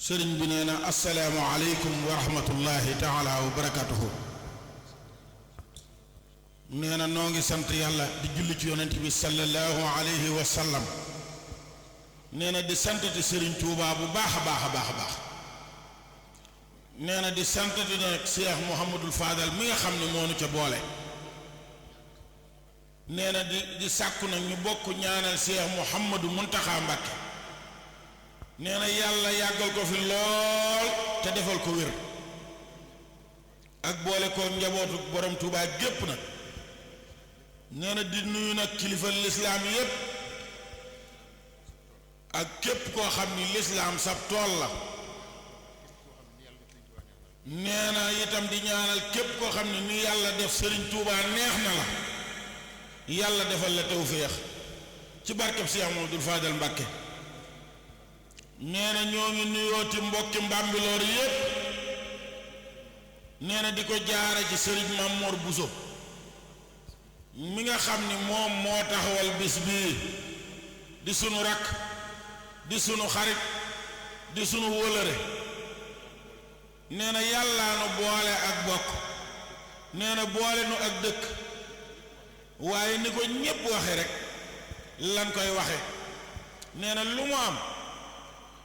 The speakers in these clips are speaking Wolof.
sëriñ bi nee na assalaamu aleykum wa rahmatullahi taala wa barakatuhu. nee na noo ngi sant yàlla di julli ci yonent bi sallallahu alayhi wa sallam. nee na di santati sëriñ Tuubaa bu baax a baax a baax a baax. nee na di santati nag Cheikh Mouhamadul Fadal mi nga xam ne moo nu ca boole. nee na di sàkku nag ñu bokk ñaanal Cheikh Mouhamadou Muntaxa Mbàkke. nee na yàlla yàggal ko fi lool te defal ko wér ak boole ko njabootu borom Tuubaa gépp nag. nee na di nuyu nag kilifa lislaam yépp ak képp koo xam ni lislaam sab tool la. nee na itam di ñaanal képp koo xam ne ni yàlla def sëriñ Tuubaa neex na la yàlla defal la tawféex ci barkeb Cheikh Mouhamadoul Fadal Mbàkke. nee na ñoo ngi nuyooti mbokki Mbambilor yépp. nee na di ko jaare ci sëriñ Mamoor Buso mi nga xam ni moom moo taxawal bis bii di sunu rakk di sunu xarit di sunu wólëre. nee na yàllaa nu boole ak bokk. nee na boole nu ak dëkk waaye ni ko ñépp waxe rek lan koy waxe. nee na lu mu am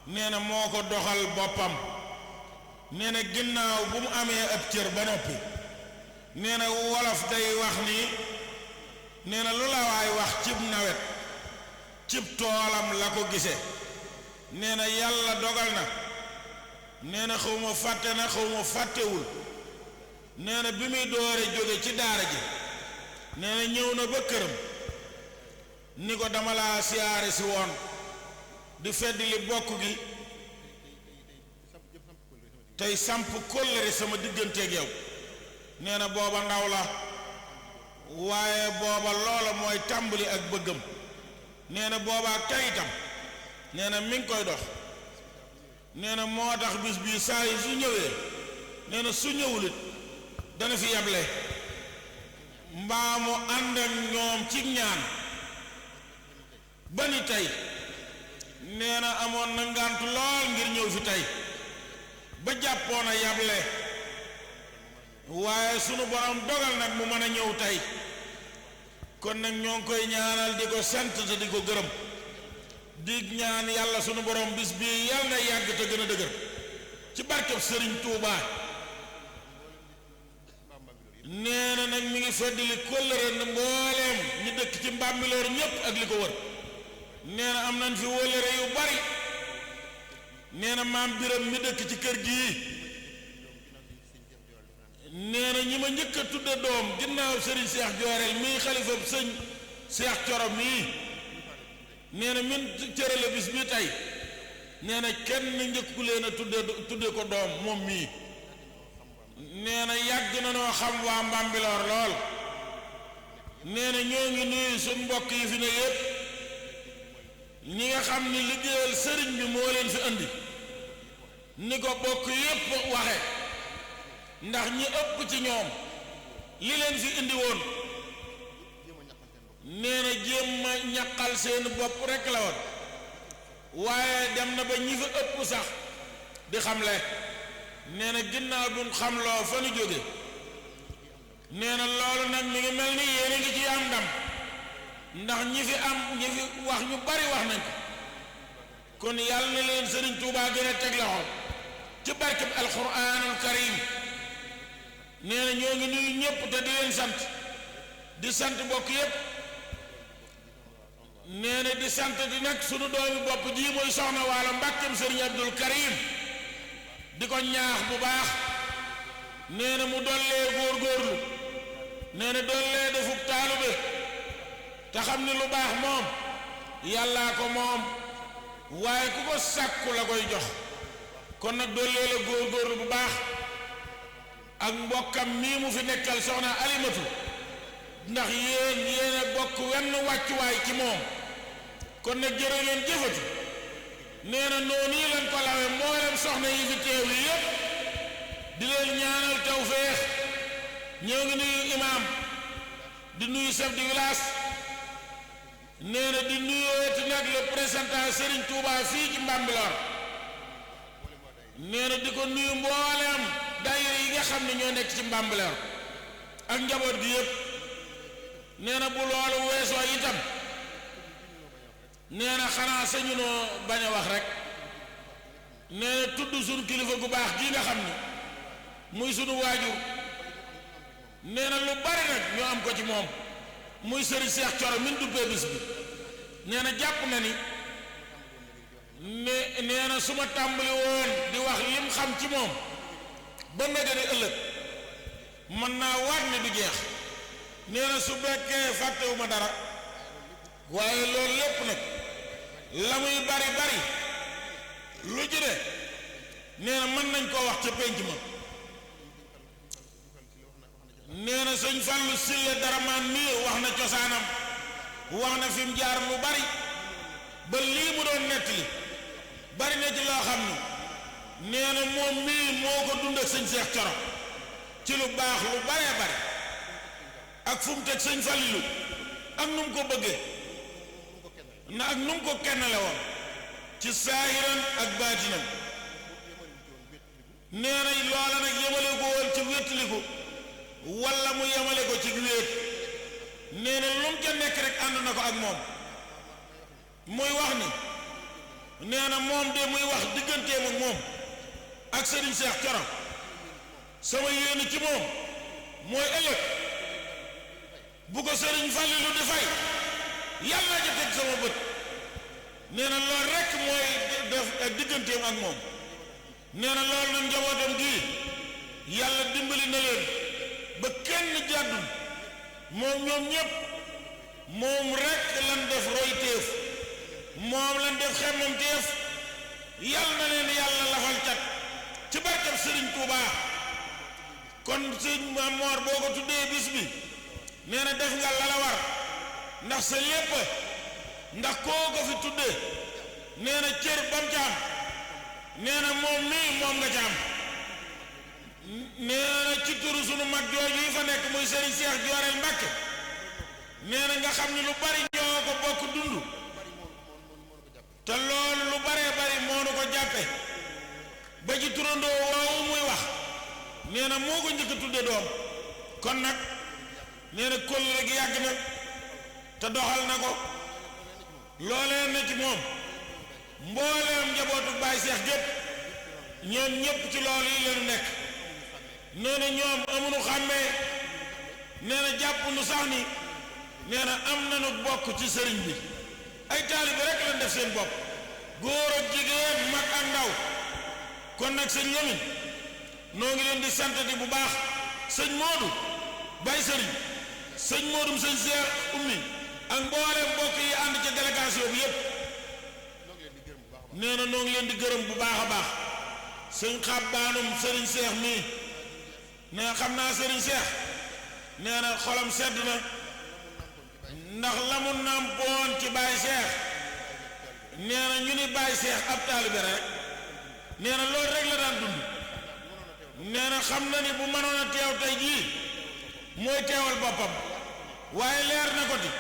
nee na moo ko doxal boppam. nee na ginnaaw bu mu amee ab cër ba noppi nee na wolof day wax ni nee na lu la waay wax cib nawet cib toolam la ko gise. nee na yàlla dogal na nee na xaw ma fàtte na xaw ma fàttewul. nee na bi muy doore jóge ci daara ji nee na ñëw na ba këram ni ko dama laa siyaare si woon di fedd li bokk gi tey samp kóllëre sama digganteeg yow. nee na booba ndaw la waaye booba loola mooy tàmbali ak bëggam. nee na boobaa tey itam nee na mi ngi koy dox. nee na moo tax bis bii saa yi su ñëwee nee na su ñëwulit dana fi yable mbaa mu ànd ak ñoom ci ñaan ba ni tey nee na amoon na ngànt lool ngir ñëw fi tey ba jàppoon a yable waaye sunu borom dogal nag mu mën a ñëw tey. kon nag ñoo ngi koy ñaanal di ko sant te di ko gërëm di ñaan yàlla sunu borom bis bii yàlla na yàgg te gën a dëgër ci barkeb sëriñ Tuubaa. nee na nag mi ngi feddali kóllëre na mbooleem ñi dëkk ci Mbambilor ñépp ak li ko wër. nee na am nañ fi wóllëre yu bari. nee na maam Biram mi dëkk ci kër gii nee na ñi ma njëkk a tudde doom ginnaaw sëriñ Seex Jooreel mii xalifab sëñ Seex Coro mii nee na min cërale bis bi tey nee na kenn njëkku leen a tudde ko doom moom mii. nee na yàgg na noo xam waa Mbambilor lool. nee na ñoo ngi nuyu suñ mbokk yi fi ne yépp ñi nga xam ni liggéeyal sëriñ bi moo leen fi andi ni ko bokk yépp waxe ndax ñi ëpp ci ñoom li leen fi indi woon nee na jéem a ñaqal seen bopp rekk la woon waaye dem na ba ñi fi ëpp sax di xamle. nee na ginnaaw duñ xamloo fa nu jóge nee na loolu nag mi ngi mel ni yéen a ngi ci am ndam ndax ñi fi wax ñu bari wax nañ ko. kon yàlla na leen sëriñ Tuubaa gën a teg loxo ci barkeb alxuraanul karim. nee na ñoo ngi nuyu ñépp te di leen sant di sant bokk yépp. nee na di sant di nag sunu doomi bopp ji mooy soxna Waalo Mbàkkeem sëriñ Abdul Karim di ko ñaax bu baax. nee na mu dollee góorgóorlu. nee na dollee defub taalube te xam ni lu baax moom yàllaa ko moom waaye ku ko sàkku la koy jox. kon nag dollee la góorgóorlu bu baax ak mbokkam mii mu fi nekkal soxna Alimatu ndax yéen a bokk wenn wàccuwaay ci moom. kon nag jërë leen jëfati. nee na noonu yi leen ko lawe mboolem soxna yi fi teew yi yépp di leen ñaanal tawfeex. ñoo ngi nuyu imaam di nuyu chef de village. nee na di nuyooti nag le présentant Serigne Touba fii ci Mbambilor nee na di ko nuyu mbooleem daayira yi nga xam ne ñoo nekk ci Mbambilor ak njaboot gi yëpp nee na bu loolu weesoo itam nee na xanaa sañu noo bañ a wax rek nee na tudd sunu kilifa gu baax gi nga xam ne muy sunu waajur nee na lu bari nag ñoo am ko ci moom muy sëriñ Seex Coro min duppee bis bi nee na jàpp na ni nee na su ma tàmbali woon di wax lim xam ci moom ba nga gën a ëllëg mën naa waat ne du jeex nee na su bekkee fàttewuma dara waaye loolu lépp nag la muy bari bari lu ci de nee na mën nañ koo wax ca pénc ma nee na sëñ Fàllu Sille Daramaan mii wax na cosaanam wax na fi mu jaar lu bari ba lii mu doon nettali bari na ci loo xam ni nee na moom mii moo ko dund ak sëñ Seex Coro ci lu baax lu baree bari ak fu mu teg sëñ Falilu ak nu mu ko bëggee na ak nu mu ko kennale woon ci saahiran ak baatinam nee na loola nag yemale ko woon ci wéttaliku walla mu yemale ko ci wéet nee na lu mu ca nekk rek ànd na ko ak moom muy wax ni nee na moom de muy wax digganteem ak moom ak sëriñ Seex Coro sama yéene ci moom mooy ëllëg bu ko sëriñ Falilu di fay yàlla na ca teg sama bët nee na loolu rekk mooy def ak digganteem ak moom nee na loolu nag njabootam gii yàlla dimbali na leen ba kenn jàddul moom ñoom ñépp moom rekk lan def royteef moom lan def xemmam teef yàlla na leen yàlla lafal cat ci barkeb sëriñ Tuubaa kon sëñ Mamor boo ko tuddee bis bi nee na def nga la la war ndax sa lépp ndax koo ko fi tuddee nee na cër bam ca am nee na moom mii moom nga ca am nee na ci turu sunu mag jooju yi fa nekk muy sëriñ Seex Jooreel Mbàkke nee na nga xam ni lu bari ñoo ko bokk dund te loolu lu baree bari moo nu ko jàppe ba ci turandoo woowu muy wax nee na moo ko njëkk a tudde doom kon nag nee na kóllëre gi yàgg na te doxal na ko loolee na ci moom mbooleem njabootu Baay Seex gépp ñoom ñépp ci loolu yi leenu nekk nee na ñoom amuñu xàmmee nee na jàpp nu sax ni nee na am nañu bokk ci sëriñ bi ay taalibe rek lañ def seen bopp góor ak jigéen mag ak ndaw kon nag sëñ Lamin noo ngi leen di sant di bu baax sëñ Moodu Baay sëriñ sëñ Moodum sëñ Seex ummi ak mbooleem mbokk yi ànd ca délégation bi yépp nee na noo ngi leen di gërëm bu baax a baax sëñ Xabbaanum sëriñ Seex mii nee xam naa sëriñ Seex nee na xolam sedd na ndax la mu nàmpoon ci Baay Seex nee na ñu ni Baay Seex ab taalibe rek nee na loolu rek la daan dund nee na xam na ni bu mënoon a teew tey jii mooy teewal boppam waaye leer na ko di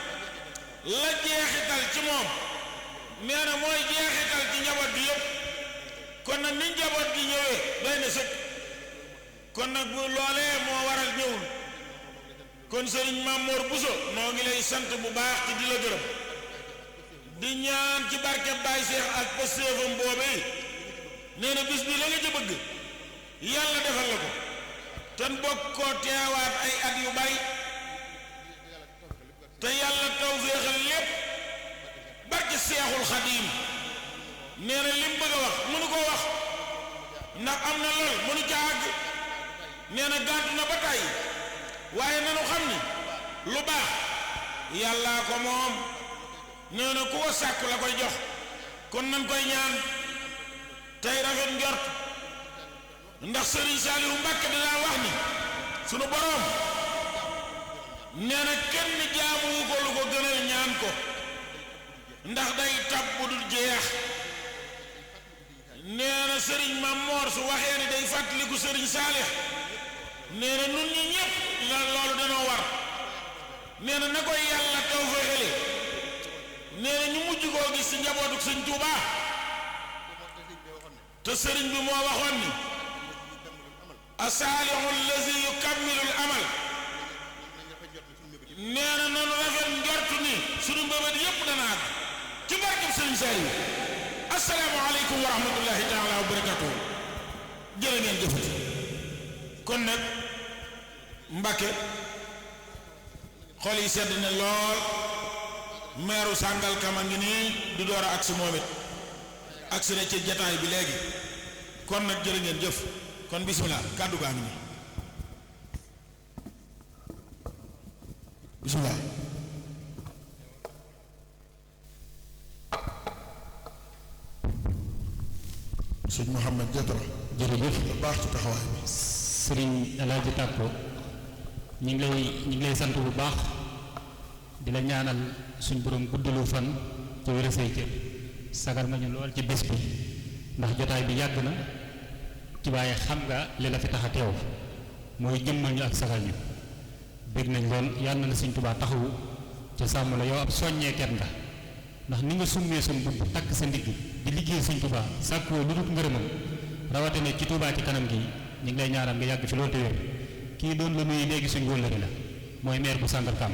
la jeexital ci moom nee na mooy jeexital ci njaboot bi yëpp kon nag ni njaboot gi ñëwee doy na sëkk kon nag bu loolee moo waral ñëwul kon sëriñ Mamor Bousso noo ngi lay sant bu baax ci di la gërëm di ñaan ci barke Baay Seex ak pastéefam boobee nee na bis bi la nga ca bëgg yàlla defal la ko ten bokk koo teewaat ay at yu bari te yàlla tawféexal lépp barke Seexul Xadiim nee na lim bëgg a wax mënu koo wax ndax am na lool mënu ca àgg nee na gàntu na ba tàyyi waaye nanu xam ni lu baax yàllaa ko moom nee na ku ko sàkk la koy jox kon nan koy ñaan tey rafet njort ndax Sëriñ Saaliwu Mbàkke dinaa wax ni sunu boroom nee na kenn jaamuwu ko lu ko gënal ñaan ko ndax day tab bu dul jeex nee na sëriñ Mamor su waxee ni day fàttaliku sëriñ Saalix nee na nun ñi ñépp la loolu danoo war nee na koy yàlla taw fa xele nee na ñu mujj koo gis ci njabootu sëñ Tuubaa te sëriñ bi moo waxoon ni asaalihu allazi yukammilu al amal nee na noonu rafet njortu ni sunu mbëbët yépp dana àgg ci barkeb sëriñ Saliou. assalaamu aleykum wa rahmatullahi taala wa barakatuh. jërë ngeen jëfati. kon nag Mbàkke xol yi sedd na lool. meeru Sàngalkam a ngi nii di door a agsi moom it agsi na ci jataay bi léegi. kon nag jërë ngeen jëf. kon bismillah kàddu gaa ngi nii bismillah. sëñ Mouhamed Diatra. jërëjëf bu baax ci taxawaay bi. sëriñ El Hadj Tàkko ñu ngi lay sant bu baax di la ñaanal suñ borom guddalu fan ci wér say cër sagal nga ñu lool ci bés bi ndax jotaay bi yàgg na ci waaye xam nga li la fi tax a teew mooy jëmmal ñu ak sagal ñu bég nañ lool yàlla na Sëriñ Tuubaa taxawu ca sàmm la yow ab soññeekat nga ndax ni nga summee suñ bubb takk sa ndigg di liggéey Sëriñ Tuubaa sàkkoo lu dul ngërëmam rawatina ci Tuubaa ci kanam gi ñu ngi lay ñaanal nga yàgg fi loolu te wér. kii doon la nuyu léegi suñ wóllëre la mooy maire bu Sàngalkam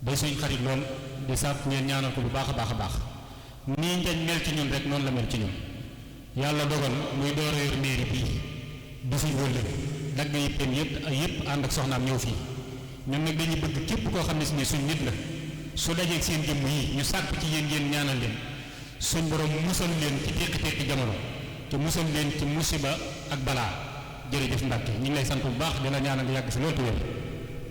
day suñ xarit lool di sàpp ngeen ñaanal ko bu baax a baax a baax nii ngañ mel ci ñun rek noonu la mel ci ñun yàlla dogal muy door a yor mairie bii di suñ wóllëre dagg yëppam yëpp ànd ak soxnaam ñëw fii ñun nag dañuy bëgg képp koo xam ne si ni suñ nit la su dajeeg seen jëmm yi ñu sàkk ci yéen ngeen ñaanal leen suñ borom musal leen ci tekki jamono te musal leen ci musiba ak balaa. jërëjëf Mbàkke ñu ngi lay sant bu baax di la ñaanal nga yàgg fi loolu te wér